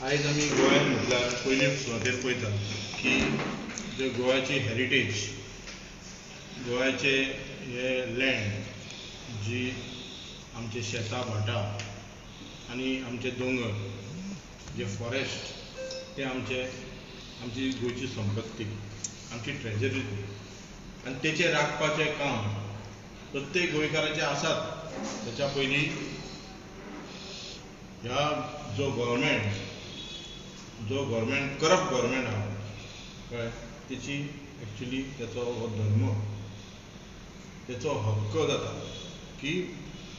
आयज आमी गोंयांत म्हटल्यार पयली सुवातेर पळयता की जे गोव्याची हेरिटेज, गोव्याचे हे लँड जी आमचे शेतां भाटां आनी आमचे दोंगर जे फॉरेस्ट ते आमचे आमची गोंयची संपत्ती, आमची ट्रेजरी आनी तेचें राखपाचें काम प्रत्येक गोंयकाराचें आसात. तेच्या पयलीं ह्या जो गव्हर्मेंट करप्ट गव्हर्मेंट आहा कळ्ळें, तेची एक्चुली तेचो हो धर्म, तेचो हक्क जाता की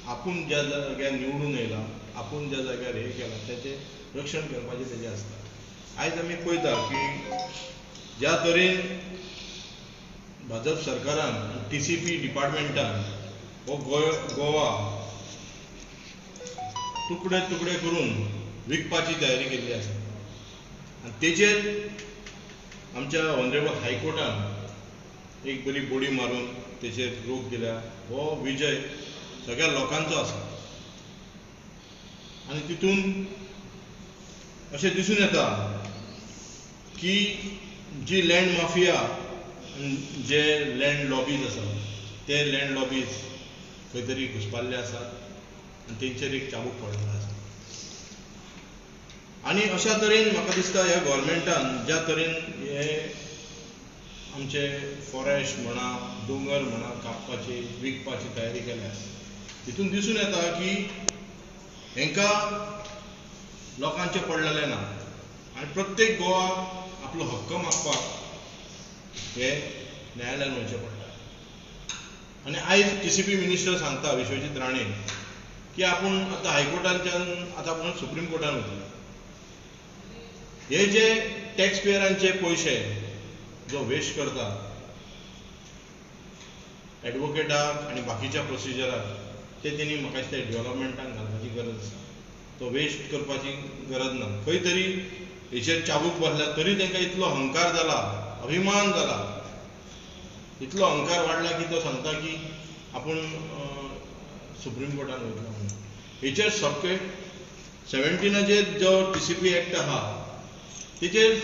आपूण ज्या जाग्यार निवडून येयला, आपूण ज्या जाग्यार हें केलां तेचें रक्षण करपाचें तेजें आसता. आयज आमी पळयता की ज्या तरेन भाजप सरकारान TCP डिपार्टमेंटान हो गोवा तुकडे तुकडे करून विकपाची तयारी केल्ली आसा आनी तेचेर आमच्या ऑनरेबल हायकोर्टान एक बरी बोडी मारून तेचेर रोक दिल्या. हो विजय सगळ्या लोकांचो आसा आनी तितून अशें दिसून येता की जी लँड माफिया, जे लँड लॉबीज आसा ते लँड लॉबीज खंय तरी घुसपाल्ले आसात आनी तेंचेर एक चाबूक पडलेलो आसा. आनी अशा तरेन म्हाका दिसता ह्या गव्हर्मेंटान ज्या तरेन हे आमचे फॉरेस्ट म्हणा, दोंगर म्हणा कापपाची विकपाची तयारी केल्या, तितून दिसून येता की हेंकां लोकांचें पडलेलें ना आनी प्रत्येक गोवा आपलो हक्क मागपाक हे न्यायालयान वयचें पडटा. आनी आयज TCP minister सांगता विश्वजीत राणे की आपूण आतां हायकोर्टांच्यान आतां आपूण सुप्रीम कोर्टान वतले. हे जे टॅक्स पेयरांचे पयशे जो वेस्ट करता एडवोकेटाक आनी बाकीच्या प्रोसिजराक, ते तेणी म्हाका दिसता डेव्हलपमेंटान घालपाची गरज आसा, तो वेस्ट करपाची गरज ना. खंय तरी हेचेर चाबूक बसल्या तरी तांकां इतलो अहंकार जाला, अभिमान जाला, इतलो अहंकार वाडला की तो सांगता की आपूण सुप्रीम कोर्टान वयतलो म्हणून. हेचेर सबके 17 जो TCP act आहा तेचेर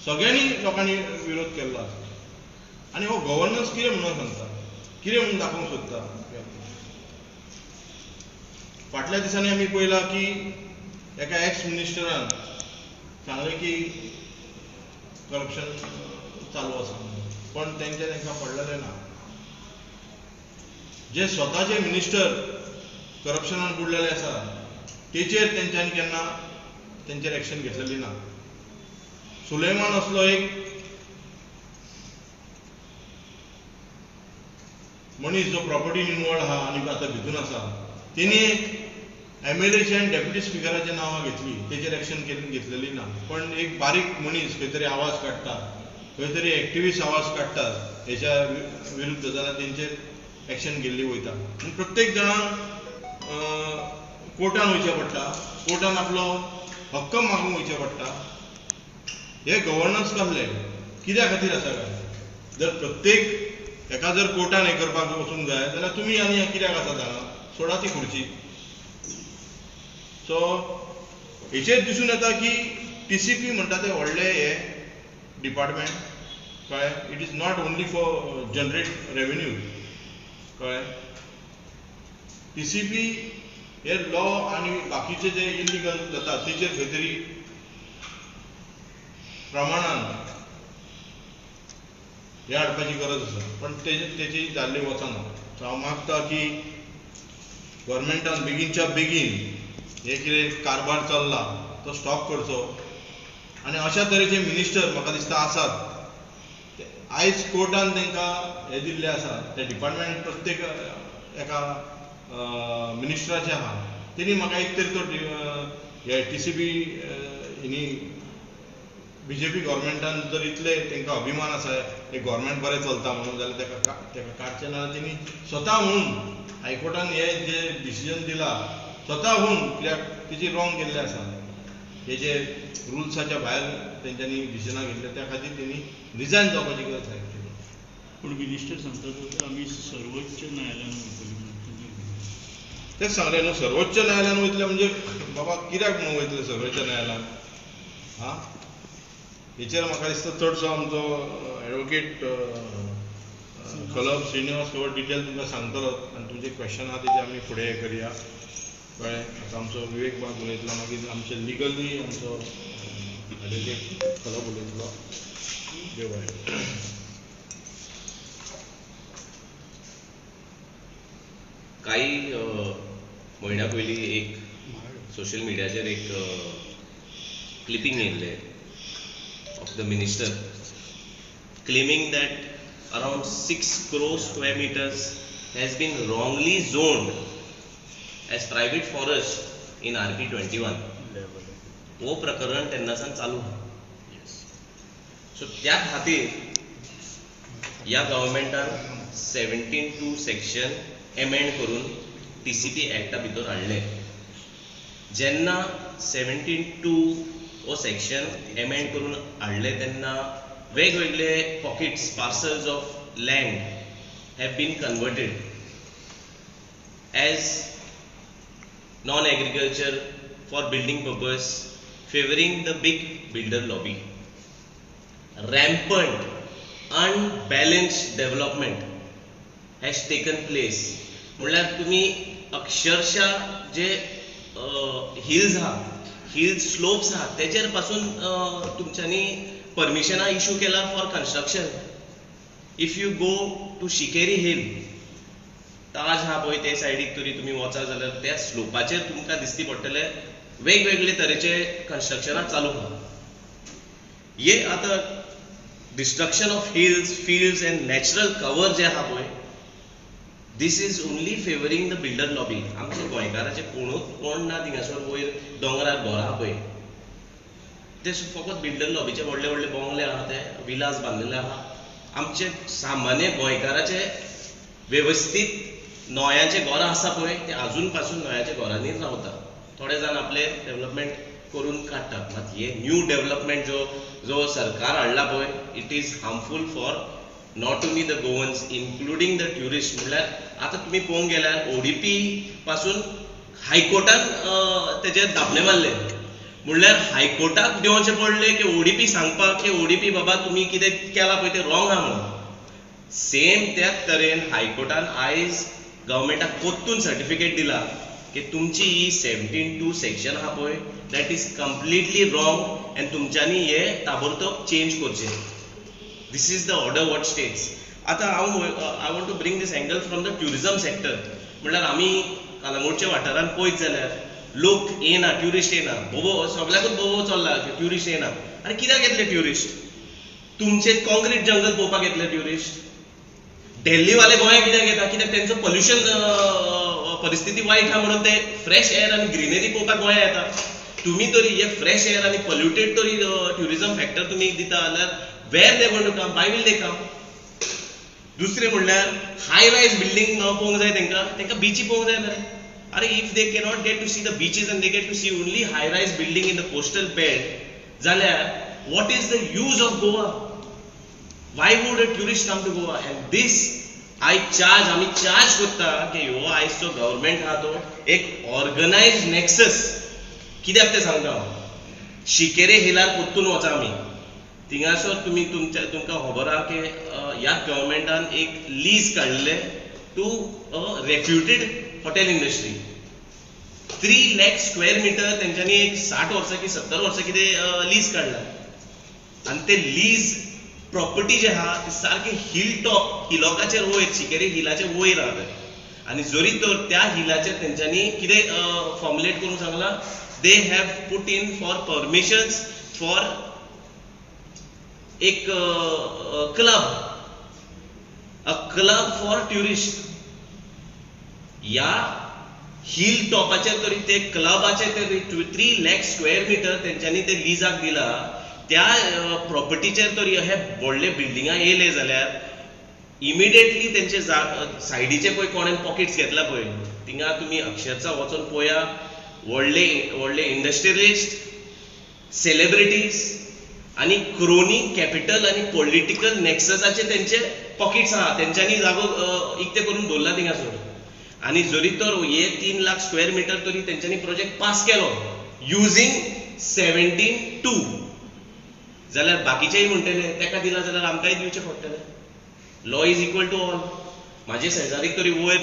सगळ्यांनी लोकांनी विरोध केल्लो आसा. आनी हो गव्हर्नन्स कितें म्हणून सांगता, कितें म्हणून दाखोवंक सोदता. फाटल्या दिसांनी आमी पळयलां की एका एक्स मिनिस्टरान सांगलें की करप्शन चालू आसा, पण तेंचें तांकां पडलेलें ना. जे स्वताचे मिनिस्टर करप्शनान बुडलेले आसा तेचेर तेंच्यांनी केन्ना तेंचेर एक्शन घेतलेली ना. सुलेमान असलो एक मनीस जो प्रॉपर्टी इन्वॉल्व आहा आनी आतां भितून आसा, तेणी MLAचे आनी डेप्युटी स्पिकराच्या नांवां घेतली, तेचेर एक्शन घेतलेली ना. पण एक बारीक मनीस खंय तरी आवाज काडटा, खंय तरी एक्टिविस्ट आवाज काडटा हेच्या विरुद्ध जाल्यार तेंचेर एक्शन घेल्ली वयता. आनी प्रत्येक जाणांक कोर्टान वयचें पडटा, कोर्टान आपलो हक्क मागूंक वयचें पडटा. हे गव्हर्नन्स कसलें, कित्या खातीर आसा काय? जर प्रत्येक एका जर कोर्टान हें करपाक वचूंक जाय जाल्यार तुमी आनी कित्याक आसात हांगा, सोडा ती खुर्ची. सो हेचेर दिसून येता की TCP म्हणटा तें व्हडलें हें डिपार्टमेंट, कळ्ळें, it is not only for generate revenue, कळ्ळें. TCP हे लॉ आनी बाकीचे जे इलिगल जाता तेचेर खंय तरी प्रमाणान हें हाडपाची गरज आसा, पण तेची जाल्ली वचना. सो हांव मागता की गव्हर्मेंटान बेगीनच्या बेगीन हे कितें कारभार चल्ला तो स्टॉप करचो. आनी अशा तरेचे मिनिस्टर म्हाका दिसता आसात, आयज कोर्टान तांकां हें दिल्लें आसा, ते डिपार्टमेंट प्रत्येक एका मिनिस्टराचें आहा, तेणी म्हाका एक तरी तो हे TCP हिणी BJP गव्हर्मेंटान जर इतले तांकां अभिमान आसा हे गव्हर्मेंट बरें चलता म्हणून जाल्यार ताका काडचें ना. तेणी स्वता म्हणून हायकोर्टान हे जे डिसिजन दिला स्वताहून, कित्याक तेजी रॉंग केल्लें आसा, हे जे रुल्साच्या भायर तेंच्यांनी डिसिजनां घेतले त्या खातीर तेणी रिजायन जावपाची गरज आसा एक्चुली. पूण मिनिस्टर सांगता आमी सर्वोच्च न्यायालयान वयतली म्हणून. तेच सांगलें न्हू, सर्वोच्च न्यायालयान वयतले म्हणजे बाबा कित्याक म्हणून वयतले सर्वोच्च न्यायालयान? आं, हेचेर म्हाका दिसता चडसो आमचो एडवोकेट खलप श्रीनिवास खबर डिटेल तुमकां सांगतलो आनी तुमचे क्वेश्चन आहा तेजे आमी फुडें हें करया. कळ्ळें? आतां आमचो विवेक बाब उलयतलो, मागीर आमचे लिगली आमचो एडवोकेट खलप उलयतलो. देव बरें. काही म्हयन्या पयलीं एक सोशल मिडियाचेर एक क्लिपींग येयल्लें of the minister claiming that around 6 crore square meters has been wrongly zoned as private forest in RP 21. हो प्रकरण तेन्नासान चालू आहा. सो त्या खातीर ह्या गव्हर्मेंटान 17(2) सेक्शन एमेंड करून TCP एक्टा भितर हाडलें. जेन्ना 17(2) हो सेक्शन एमेंड करून हाडलें तेन्ना वेगवेगळे pockets, parcels of land have been converted as non agriculture for building purpose, favouring the big builder lobby. Rampant unbalanced development has taken place. म्हणल्यार तुमी अक्षरशः जे हिल्स आहा, हिल स्लोप्स आहा, तेजेर पासून तुमच्यांनी परमिशनां इशू केला for construction. If you go to Shinkeri hill, Taj आहा पळय ते सायडीक तरी तुमी वचा जाल्यार त्या स्लोपाचेर तुमकां दिसती पडटले वेगवेगळे तरेचे कन्स्ट्रक्शनां चालू आहा. हे आतां destruction of hills, fields and natural cover जे आहा पळय, this is only favouring the builder lobby. आमचे गोंयकाराचे कोणूच कोण ना थिंगासर वयर दोंगरार घरां पळय, ते फकत बिल्डर लॉबीचे व्हडले व्हडले बंगले आहा, ते विलास बांदिल्ले आहा. आमचे सामान्य गोंयकाराचे वेवस्थीत नोयांचे घरां आसा पळय, ते आजून पासून नोयाच्या घरांनीच रावता. थोडे जाण आपले डेव्हलपमेंट करून काडटात, मात हे न्यू डेव्हलपमेंट जो जो सरकार हाडला पळय, it is harmful for not only the Goans including the tourist. म्हणल्यार आतां तुमी पळोवंक गेल्यार ओडीपी पासून हायकोर्टान तेजेर धापणे मारले. म्हणल्यार हायकोर्टाक देंवचें पडलें की ओडीपी सांगपाक की ओडीपी बाबा तुमी कितें केलां पळय तें रॉंग आहा म्हणून. सेम त्याच तरेन हायकोर्टान आयज गव्हर्मेंटाक परतून सर्टिफिकेट दिला की तुमची ही 17(2) सेक्शन आहा पळय, that is completely wrong and तुमच्यांनी हे ताबडतोब चेंज करचें. This is the order what states. आतां हांव I want to bring this angle from the tourism sector. म्हणल्यार आमी कलंगूटच्या वाठारांत पळयत जाल्यार लोक येना, ट्युरिस्ट येना, बोबो सगल्याकूच बोबो चल्ला की ट्युरिस्ट येना. आनी कित्याक येतले ट्युरिस्ट? तुमचे कॉन्क्रीट जंगल पळोवपाक येतले ट्युरिस्ट? दिल्लीवाले गोंया कित्याक येता? कित्याक तेंचो पोल्युशन परिस्थिती वायट आहा म्हणून ते फ्रेश एअर आनी ग्रिनरी पळोवपाक गोंया येता. तुमी तरी हे फ्रेश एअर आनी पोल्युटेड तरी ट्युरिजम फॅक्टर तुमी दिता जाल्यार where they going to come, why will they come? दुसरें म्हणल्यार हाय रायज बिल्डींग पळोवंक जाय तेंकां, तेंकां बिची पळोवंक जाय मरे. अरे if they cannot get to see the beaches and they get to see only high rise building in the coastal belt, जाल्यार what is the use of Goa? Why would a tourist come to Goa? And this I charge, आमी charge करता की हो आयजचो government आहा तो एक organise नॅक्सस. कित्याक तें सांगता हांव, शिकेरे हिलार परतून वचा आमी, थिंगासर तुमी तुमच्या तुमकां खबर आहा की ह्या गव्हर्मेंटान एक लीज काडलें to a reputed hotel industry. 3 lakh square meter तेंच्यांनी एक 60 वर्सां की 70 वर्सां कितें लीज काडला आनी ते लीज प्रॉपर्टी जे आहा ते सारके हिल टॉप हिलॉकाचेर वयर शिकेरी हिलाचेर वयर आहा ते. आनी जरी तर त्या हिलाचेर तेंच्यांनी कितें फॉर्मुलेट करूंक सांगलां, they have put in for permissions for एक club, a club for tourist. ह्या हिल टॉपाचेर तरी ते क्लबाचे ते 3 लाख स्क्वेअर मिटर तेंच्यांनी ते लिजाक दिला, त्या प्रॉपर्टीचेर तरी हे व्हडले बिल्डिंगां येयले जाल्यार इमिडिएटली तेंचे सायडीचे पळय कोणें पॉकेट्स घेतला पळय, थिंगा तुमी अक्षरशा वचोन पळया व्हडले व्हडले इंडस्ट्रियलिस्ट, सेलेब्रिटीज आनी क्रोनी कॅपिटल आनी पॉलिटिकल नॅक्ससाचे तेंचे पॉकेट्स आहा, तेंच्यांनी जागो इकते करून दवरला थिंगासर. आनी जरी तर हे 3 लाख स्क्वेअर मिटर तरी तेंच्यांनी प्रोजेक्ट पास केलो युजींग 17(2), जाल्यार बाकीचेय म्हणटले तेका दिला जाल्यार आमकांय दिवचें पडटलें. Law is equal to all. म्हाजे शेजारीक तरी वयर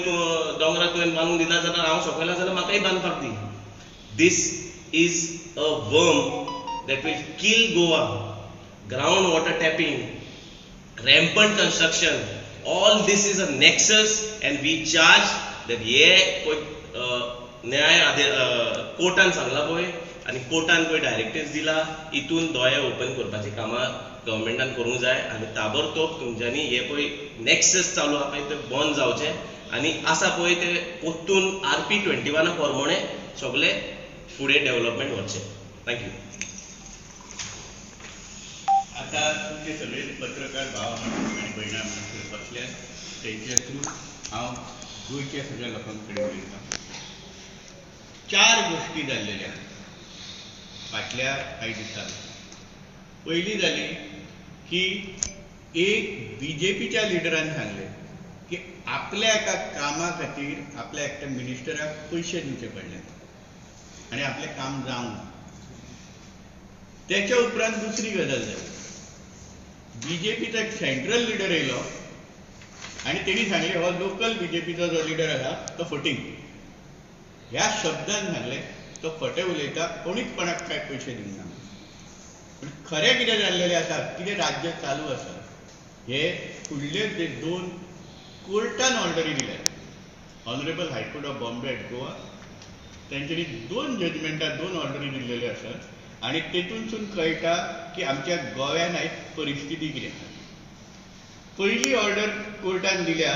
दोंगरार तुवें बांदूंक दिला जाल्यार हांव सकयला जाल्यार म्हाकाय बांदपाक दी. This is a worm that will kill Goa. Ground water tapping, rampant construction, all this is a nexus, and we charge that हे पळय न्याय कोर्टान सांगला पळय आनी कोर्टान पळय डायरेक्टिव्स दिला, हितून दोळे ओपन करपाची कामां गव्हर्मेंटान करूंक जाय आनी ताबडतोब तुमच्यांनी हे पळय नॅक्सस चालू आहा पळय ते बंद जावचे आनी आसा पळय ते परतून RP 21 प्रमाणे सगळे फुडें डेव्हलपमेंट व्हरचें. Thank you. आता तुमचे सगळे पत्रकार भाव आनी भयणां हांगासर बसल्यात, तेंच्या थ्रू हांव गोंयच्या सगळ्या लोकां कडेन उलयतां. 4 गोश्टी जाल्लेल्या फाटल्या कांय दिसांनी. पयली जाली की एक बीजेपीच्या लिडरान सांगलें की आपल्या एका कामा खातीर आपल्या एकट्या मिनिस्टराक पयशे दिवचे पडले आनी आपलें काम जावंक ना. तेच्या उपरांत दुसरी गजाल जाली, बीजेपीचो एक सेंट्रल लिडर येयलो आनी तेणी सांगलें हो लोकल बीजेपीचो जो लिडर आसा तो फटींग. ह्या शब्दान सांगलें तो फटे उलयता, कोणीच कोणाक कांय पयशे दिवंक ना. पूण खरें कितें जाल्लेलें आसा, कितें राज्य चालू आसा, हे फुडले जे 2 कोर्टान ऑर्डरी दिल्यात, honourable high court of Bombay at Goa, तेंच्यांनी 2 जजमेंटां 2 ऑर्डरी दिल्लेल्यो आसात आनी तेतूनसून कळटा की आमच्या गोव्यान आयज परिस्थिती कितें आसा. पयली ऑर्डर कोर्टान दिल्या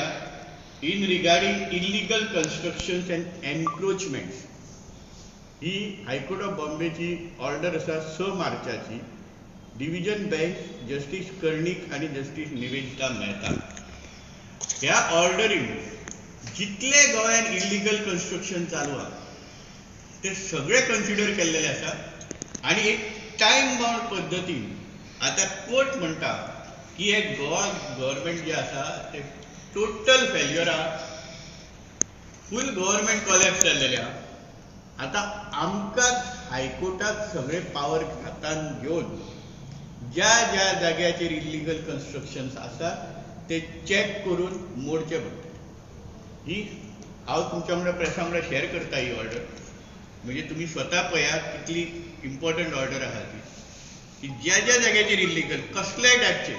in regarding illegal constructions and encroachments. He high court of बॉम्बेची order आसा 6 मार्चाची, डिव्हिजन बेंच जस्टीस कर्णीक आनी जस्टीस निवेदिता मेहता. ह्या ऑर्डरीन जितले गोंयान इल्लिगल कन्स्ट्रक्शन चालू आहा ते सगळे कन्सिडर केल्लेले आसा आनी एक टायम बाउंड पद्दतीन आतां कोर्ट म्हणटा की हे गोवा गव्हर्मेंट जे आसा ते टोटल फेल्युअर आहा, फूल गव्हर्मेंट कॉलॅप्स जाल्लेले आहा. आतां आमकां हायकोर्टाक सगळे पावर हातान घेवन ज्या ज्या जाग्याचेर इल्लिगल कन्स्ट्रक्शन्स आसा ते चॅक करून मोडचे पडटले. ही हांव तुमच्या वांगडा प्रेसा वांगडा शेअर करता ही ऑर्डर, म्हणजे तुमी स्वता पळयात कितली इम्पॉर्टंट ऑर्डर आसा ती, की ज्या ज्या जाग्याचेर इल्लिगल कसल्याय टायपचे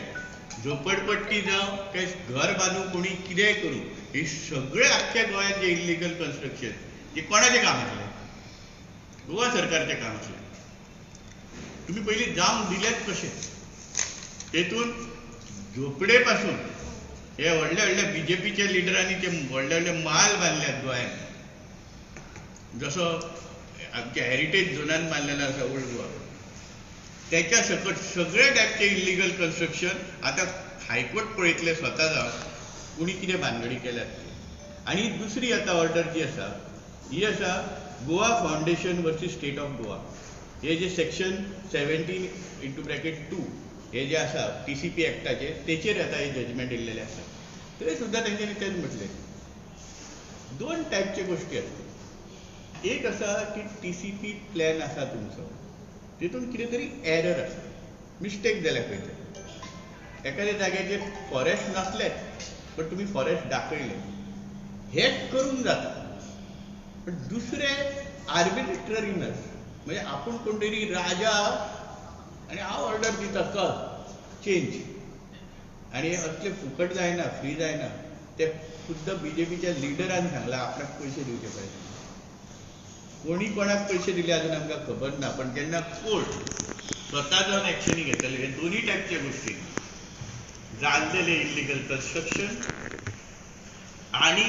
झोपडपट्टी जावं काय घर बांदूं कोणी कितेंय करूं, हे सगळे आख्ख्या गोंयांत जे इल्लिगल कन्स्ट्रक्शन जे कोणाचें काम आसलें, गोवा सरकारचें काम आसलें, तुमी पयलीं जावंक दिल्यात कशें? तेतून झोपडे पासून हे व्हडले व्हडले बीजेपीच्या लिडरांनी ते व्हडले व्हडले माल बांदल्यात गोंयांत, जसो आमच्या हेरिटेज झोनान बांदलेलो आसा ओल्ड गोवा, तेच्या सकट सगळे टायपचे इल्लिगल कन्स्ट्रक्शन आतां हायकोर्ट पळयतले स्वता जावन कोणी कितें भानगडी केल्यात ते. आनी दुसरी आतां ऑर्डर जी आसा ही आसा Goa foundation versus state of Goa. हे जे सेक्शन 17(2) हे जे आसा TCP एक्टाचे तेचेर आतां हे जजमेंट दिल्लेलें आसा. तरी सुद्दां तेंच्यांनी तेंच म्हटलें, 2 टायपच्यो गोश्टी आसता. एक आसा की TCP plan आसा तुमचो, तितून कितें तरी एरर आसा, मिस्टेक जाल्या खंय तरी, एखाद्या जाग्याचेर फॉरेस्ट नासलेच बट तुमी फॉरेस्ट दाखयलें, हें करूंक जाता. पण दुसरें आर्बिट्ररीनस, म्हणजे आपूण कोण तरी राजा आनी हांव ऑर्डर दिता चल चेंज, आनी असले फुकट जायना, फ्री जायना. ते खुद्द बीजेपीच्या लिडरान सांगलां आपणाक पयशे दिवचे पडले. कोणी कोणाक पयशे दिले अजून आमकां खबर ना, पण जेन्ना कोर्ट स्वता जावन एक्शनी घेतले हे दोन्ही टायपच्या गोश्टी जाल्लेले इल्लिगल कन्स्ट्रक्शन आनी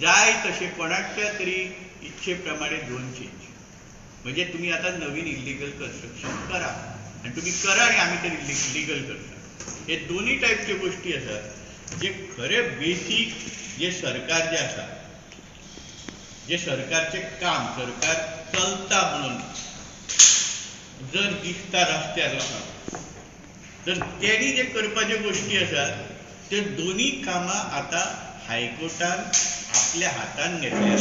जाय तशें कोणाच्या तरी इच्छे प्रमाणे झोन चेंज, म्हणजे तुमी आतां नवीन इल्लिगल कन्स्ट्रक्शन करा आनी तुमी करा आनी आमी ते लिगल करता. हे दोन्ही टायपच्यो गोश्टी आसात जे खरे बेसीक जे सरकार जे आसा, जे सरकारचें काम, सरकार चलता म्हणून जर दिसता रस्त्यार लोकांक, तर तेणी जे करपाच्यो गोश्टी आसात ते दोन्ही कामां आतां हायकोर्टान आपल्या हातान घेतल्या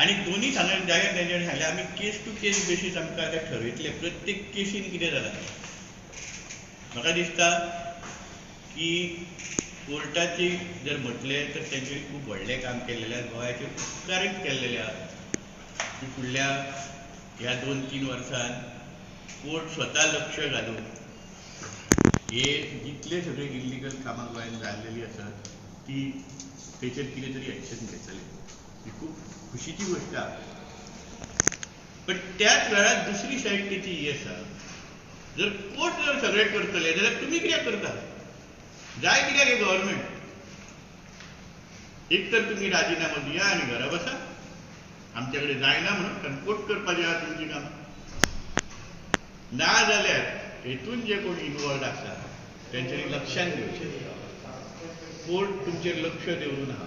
आनी दोनूय थाना जाग्यार तेंच्यांनी सांगलें आमी केस टू केस बेसीस आमकां आतां ठरयतले प्रत्येक केसीन कितें जालां. म्हाका दिसता की कोर्टाची जर म्हटलें तर तेंच्यांनी खूब व्हडलें काम केल्लेलें आसा, गोंयाचेर उपकारच केल्लेले आसा की फुडल्या ह्या 2-3 वर्सान कोर्ट स्वता लक्ष घालून हे जितले सगळे इल्लिगल कामां गोंयांत जाल्लेली आसात ती तेचेर कितें तरी एक्शन घेतले, ही खूब खुशीची गोश्ट आसा. पण त्याच वेळार दुसरी सायड तेची ही आसा, जर कोर्ट जर सगळें करतले जाल्यार तुमी कित्याक करता, जाय कित्याक हे गव्हर्मेंट? एक तर तुमी राजिनामो दिया आनी घरा बसा, आमचे कडेन जायना म्हणून, कारण कोर्ट करपाचें आसा तुमचीं कामां. ना जाल्यार हेतून जे कोण इनवॉल्ड आसा तेंच्यांनी लक्षांत घेवचें, कोर्ट तुमचेर लक्ष दवरून आहा,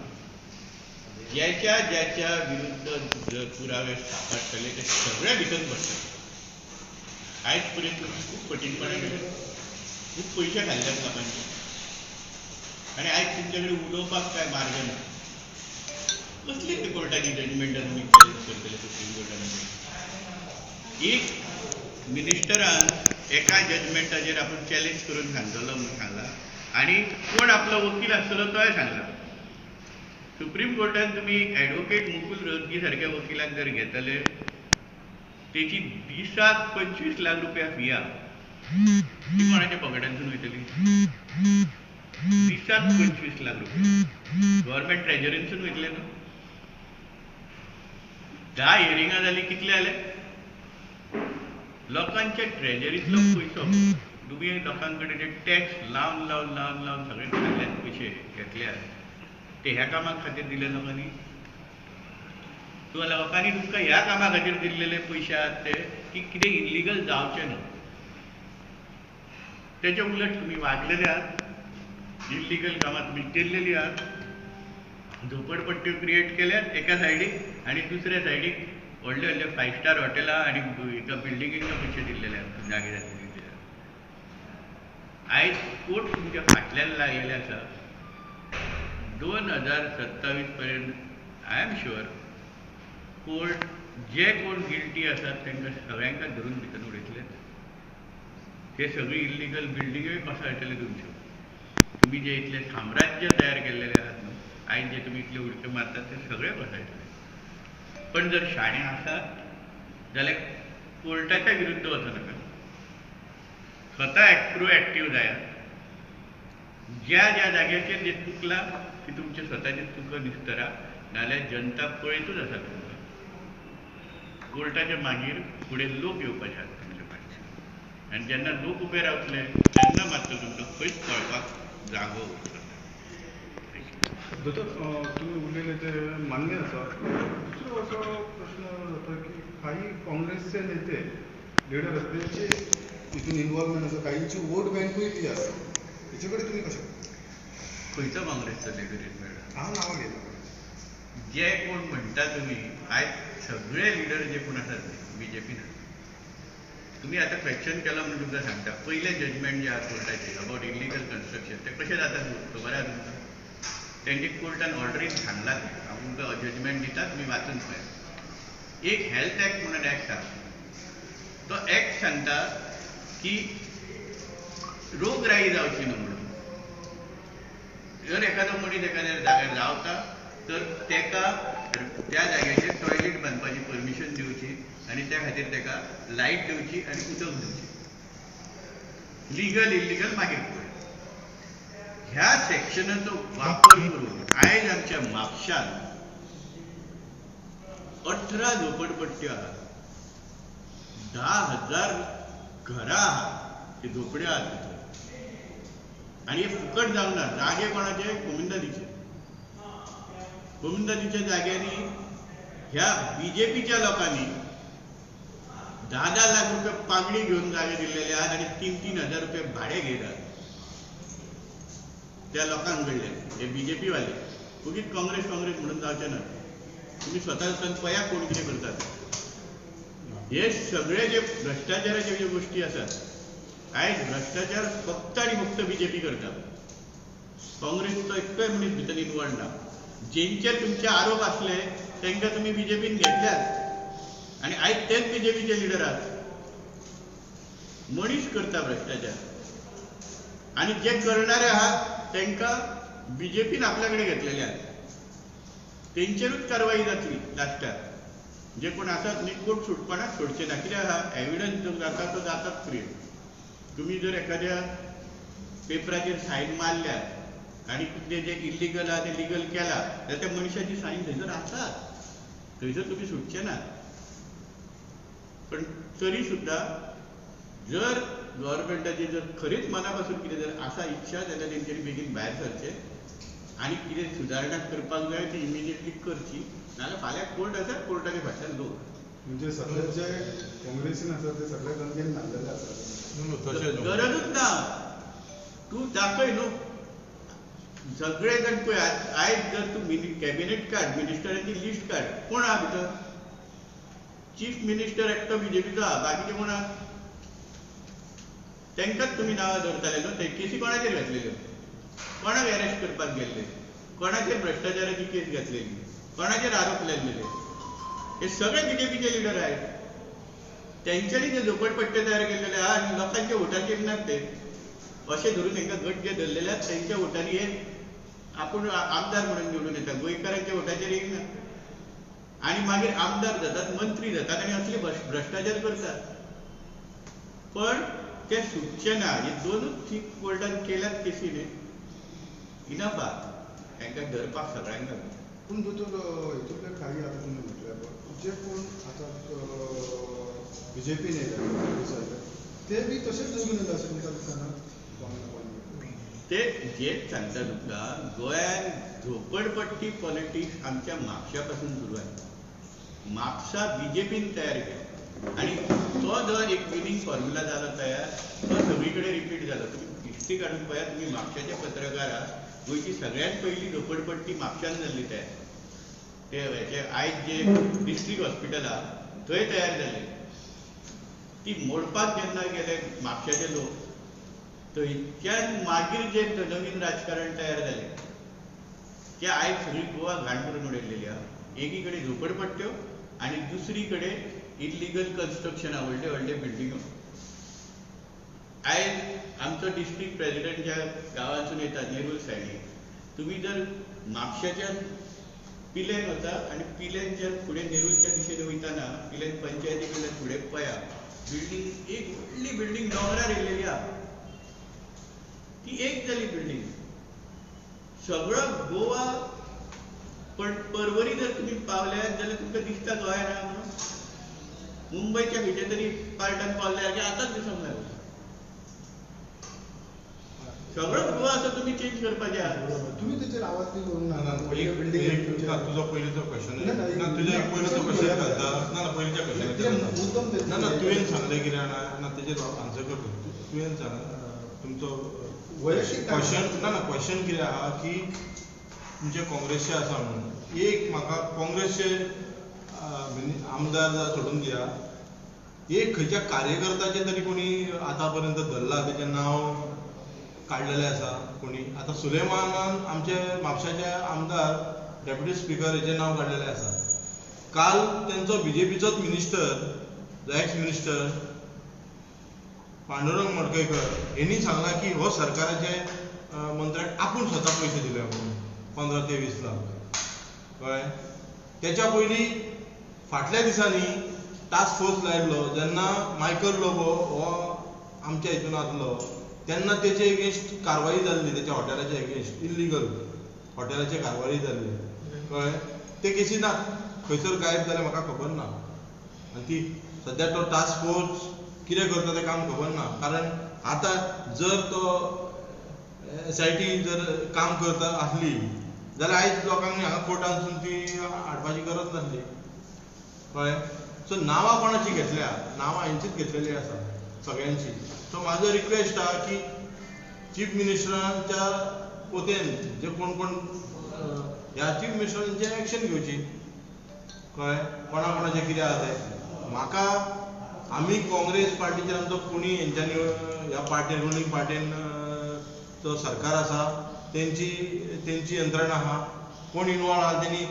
ज्याच्या ज्याच्या विरुद्ध जर पुरावे सापडटले ते सगळे भितर बसतले. आयज पर्यंत तुमी खूब कठीणपणां केले, खूब पयशे खाल्ल्यात लोकांचे आनी आयज तुमचे कडेन उलोवपाक काय मार्ग ना. कसली ते कोर्टाची जजमेंटां तुमी चॅलेंज करतले सुप्रीम कोर्टान? एक मिनिस्टरान एका जजमेंटाचेर आपूण चॅलेंज करून सांगतलो म्हणून सांगला आनी कोण आपलो वकील आसतलो तोय सांगला. सुप्रीम कोर्टान तुमी एडवोकेट मुकुल रोहतगी सारक्या वकिलाक जर घेतले तेची दिसाक 25 लाख रुपया फी आहा, ती कोणाच्या पॉकेटांतसून वयतली? दिसाक 25 लाख रुपया गव्हर्मेंट ट्रेजरींतसून वयतले न्हू. 10 हियरिंगां जालीं, कितले जाले? लोकांच्या ट्रेजरींतलो पयसो तुमी लोकां कडेन जे टॅक्स लावन लावन लावन लावन सगळे खाल्ल्यात, पयशे घेतल्यात ते ह्या कामा खातीर दिले लोकांनी. लोकांनी तुमकां ह्या कामा खातीर दिल्लेले पयशे आहात ते की कितें इल्लिगल जावचें न्हू, तेच्या उलट तुमी वागलेले आहात, इल्लिगल कामां तुमी केल्लेली आहात, झोपडपट्ट्यो क्रिएट केल्यात एका सायडीक आनी दुसऱ्या सायडीक व्हडले व्हडले 5 स्टार हॉटेलां आनी एका बिल्डिंगेक पयशे दिल्लेले आहात जागे जातले. आयज कोर्ट तुमच्या फाटल्यान लागलेले आसा. 2027 पर्यंत I am sure court जे कोण गिल्टी आसात तांकां सगळ्यांक धरून भितर उडयतले. हे सगळी इल्लिगल बिल्डिंगूय कोसळटले तुमच्यो. तुमी जे इतलें साम्राज्य तयार केल्लेलें आहात न्हू, आयज जे तुमी इतले उडक्यो मारतात ते सगळे कोसळटले. पण जर शाणे आसात जाल्यार कोर्टाच्या विरुद्ध वचनाका, स्वता प्रोएक्टीव जायात. ज्या ज्या जाग्याचेर जे चुकलां ती तुमचे स्वताची चुको निस्तरा, नाल्यार जनता पळयतूच आसा तुमकां. कोर्टाच्या मागीर फुडें लोक येवपाचे आसात तुमच्या फाटल्यान आनी जेन्ना लोक उबे रावतले तेन्ना मात्र तुमकां खंयच पळपाक जागो उरतलो. दोतोर, तुमी उलयले ते मान्य आसा. दुसरो असो प्रश्न जाता की काही काँग्रेसचे नेते लिडर आसा तेंचे हितून इन्वॉल्वमेंट आसा, काहींची वोट बँकूय ती आसा, हेचे कडेन तुमी कशें? खंयचो काँग्रेसचो लिडर मेळ्ळा? हांव नांवां घेयना. जे कोण म्हणटा तुमी आयज सगळे लिडर जे कोण आसात बीजेपीन आसा. तुमी आतां क्वेश्चन केला म्हणून तुमकां सांगता, पयलें जजमेंट जें आसा कोर्टाचें अबावट इल्लिगल कन्स्ट्रक्शन तें कशें जाता खबर आसा तुमकां? तेंचे कोर्टान ऑर्डरीन सांगलां तें, हांव तुमकां जजमेंट दिता तुमी वाचून पळयात. एक हेल्थ एक्ट म्हणून एक्ट आसा, तो एक्ट सांगता की रोगराई जावची न्हू म्हणून. जर एखादो मनीस एखाद्या जाग्यार रावता तर तेका त्या जाग्याचेर टॉयलेट बांदपाची परमिशन दिवची आनी त्या खातीर तेका लायट दिवची आनी उदक दिवची. लिगल इल्लिगल मागीर पळोवया. ह्या सेक्शनाचो वापर करून आयज आमच्या म्हापशान 18 झोपडपट्ट्यो आहात, 10,000 घरां आहात, ती झोपड्यो आहात तितून. आनी हे फुकट जावंक ना. जागे कोणाचे? गोविंदादीचे. गोविंदादीच्या जाग्यांनी ह्या बीजेपीच्या लोकांनी 10-10 लाख रुपये पागडी घेवन जागे दिल्लेले आहात आनी 3-3 हजार रुपये भाडें घेतात त्या लोकांक कडल्यान. हे बीजेपी वाले वगीत काँग्रेस काँग्रेस म्हणून जावचें ना. तुमी स्वता वचून पळया कोण कितें करतात. हे सगळे जे भ्रश्टाचाराचे ज्यो गोश्टी आसात, आयज भ्रश्टाचार फक्त आनी फक्त बीजेपी करता. काँग्रेसचो एकटोय मनीस भितर इनवॉल्व ना. जेंचेर तुमचे आरोप आसले तांकां तुमी बीजेपीन घेतल्यात आनी आयज तेच बीजेपीचे लिडर आहात. मनीस करता भ्रश्टाचार आनी जे करणारे आहात तांकां बीजेपीन आपल्या कडेन घेतलेले आहात. तेंचेरूच कारवाई जातली लास्टाक. जे कोण आसात न्ही कोण सुटपणाक सोडचे ना. कित्याक आहा एविडन्स जो जाता तो जाताच क्रिएट. तुमी जर एखाद्या पेपराचेर सायन मारल्यात आनी कितें जें इल्लिगल आहा तें लिगल केलां जाल्यार त्या मनशाची सायन थंयसर आसात, थंयसर तुमी सुटचे ना. पण तरी सुद्दां जर गव्हर्मेंटाची जर खरीच मना पासून कितें जर आसा इच्छा जाल्यार तेंच्यांनी बेगीन भायर सरचें आनी कितें सुदारणा करपाक जाय ती इमिजिएटली करची, नाजाल्यार फाल्यां कोर्ट आसा, कोर्टाच्या फाटल्यान लोक. म्हणजे सगळे जे काँग्रेसीन आसा ते सगळे गंगेन न्हाल्लेले आसा. गरजूच ना, तूं दाखय न्हू सगळे जाण. पळय आयज जर तूं कॅबिनेट काड, मिनिस्टरांची लिस्ट काड, कोण आहा भितर? चीफ मिनिस्टर एकटो बीजेपीचो आहा, बाकीचे कोण आहा? तांकांच तुमी नांवां दवरताले न्हू. ते केसी कोणाचेर घातलेल्यो, कोणाक अरेस्ट करपाक गेल्ले, कोणाचेर भ्रश्टाचाराची केस घातलेली, कोणाचेर आरोप लायलेले, हे सगळे बीजेपीचे लिडर आहेत. तेंच्यांनी जे झोपडपट्टे तयार केल्लेले आहा आनी लोकांच्या वोटाचेर नात ते, अशें धरून तांकां गट जे धरलेले आहात तेंच्या वोटांनी हे आपूण आमदार म्हणून निवडून येता, गोंयकारांच्या वोटाचेर येयना आनी मागीर आमदार जातात, मंत्री जातात आनी असले भ्रश्टाचार करतात. पण ते सुटचे ना. हे दोनूच चीफ कोर्टान केल्यात केसी न्ही, इनफ आहा तांकां धरपाक सगळ्यांक. पूण दोतोर हितूंतले काही आतां तुमी म्हटलें पळय जे कोण आतां बीजेपीन येयले काँग्रेस ते बी तशेंच निवडून येयले अशें तुमकां दिसना? ते जेच सांगता तुमकां, गोंयांत झोपडपट्टी पॉलिटिक्स आमच्या म्हापशा पासून सुरू आहे. म्हापसा बीजेपीन तयार केली आनी तो जर एक विनींग फॉर्म्युला जालो तयार, तो सगळी कडेन रिपीट जालो. तुमी हिस्ट्री काडून पळयात, तुमी म्हापशाचे पत्रकार आहात. गोंयची सगळ्यांत पयली झोपडपट्टी म्हापशान जाल्ली तयार. ते हेचे आयज जे डिस्ट्रिक्ट हॉस्पिटल आहा थंय तयार जाल्ले. ती मोडपाक जेन्ना गेले म्हापशाचे लोक, थंयच्यान मागीर जे नवीन राजकारण तयार जालें ते आयज सगळी गोवा घाण करून उडयलेली आहा. एकी कडेन झोपडपट्ट्यो आनी दुसरी कडेन इल्लिगल कन्स्ट्रक्शन आहा, व्हडले व्हडले बिल्डिंगो. आयज आमचो डिस्ट्रिक्ट प्रेजिडेंट ज्या गांवांतसून येता नेरूल सायडीन, तुमी जर म्हापशाच्यान पिलेन वता आनी पिलेनच्यान फुडें नेरूलच्या दिशेन वयतना पिलेन पंचायती कडल्यान फुडें पळया, बिल्डींग एक व्हडली बिल्डींग दोंगरार येयलेली आहा, ती एक जाली बिल्डींग. सगळो गोवा पण परवरी जर तुमी पावल्यात जाल्यार तुमकां दिसता गोंयान आहा म्हणून. मुंबयच्या खंयच्या तरी पार्टान पावले सारकें आतांच दिसूंक लागलें. सगळो गोवा असो तुमी चेंज करपाचें आहा. तुमी तेचेर आवाज बी करूंक ना? ना, तुजो पयलींचो क्वेश्चन ना, तुज्या एक पयलींचो क्वेश्चन घालता ना, ना पयलींच्या क्वेश्चन ना, ना तुवें सांगलें कितें जाणा, ना तेजेर आन्सर करता. तुवें सांग तुमचो क्वेश्चन ना, ना क्वेश्चन कितें आहा की तुमचे काँग्रेसचे आसा म्हणून. एक म्हाका काँग्रेसचे आमदार सोडून दिया, एक खंयच्या कार्यकर्त्याचें तरी कोणी आतां पर्यंत धरला, तेजें नांव काडलेलें आसा कोणी? आतां सुलेमानान आमचे म्हापशाचे आमदार डेप्युटी स्पिकर हेजें नांव काडलेलें आसा. काल तेंचो बीजेपीचोच minister, ex minister Pandurang Madkaikar हेणी सांगलां की हो सरकाराचे मंत्र्याक आपूण स्वता पयशे दिले म्हणून 15 ते 20 लाख. कळ्ळें? तेच्या पयलीं फाटल्या दिसांनी टास्क फोर्स लायल्लो जेन्ना मायकल लोबो हो आमच्या हितून आसलो तेन्ना तेचे एगेन्स्ट कारवाई जाल्ली, तेच्या हॉटेलाच्या एगेन्स्ट इल्लिगल हॉटेलाचे कारवाई जाल्ली. कळ्ळें? ते केसी ना, खंयसर गायब जाले म्हाका खबर ना. आनी ती सद्या तो टास्क फोर्स कितें करता तें काम खबर ना. कारण आतां जर तो एस I T जर काम करता आसली जाल्यार आयज लोकांक हांगा कोर्टानसून ती हाडपाची गरज नासली. कळ्ळें? सो नांवां कोणाची घेतल्या, नांवां हेंचीच घेतलेली आसा सगळ्यांची. सो म्हाजो रिक्वेस्ट आहा की चीफ मिनिस्टरांच्या वतीन जे कोण कोण ह्या चीफ मिनिस्टरांचेर एक्शन घेवची. कळ्ळें? कोणा कोणाचें कितें आहा तें. म्हाका आमी काँग्रेस पार्टीचेर आमचो कोणी हेंच्यांनी ह्या पार्टीन रुलींग पार्टीन जो सरकार आसा तेंची तेंची यंत्रणा आहा, कोण इनवॉल्व आहा तेणी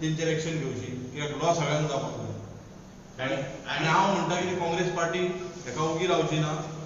तेंचेर एक्शन घेवची, कित्याक लॉ सगळ्यांक जावपाक जाय. आणि आनी हांव म्हणटा की काँग्रेस पार्टी हेका ओगी रावची ना.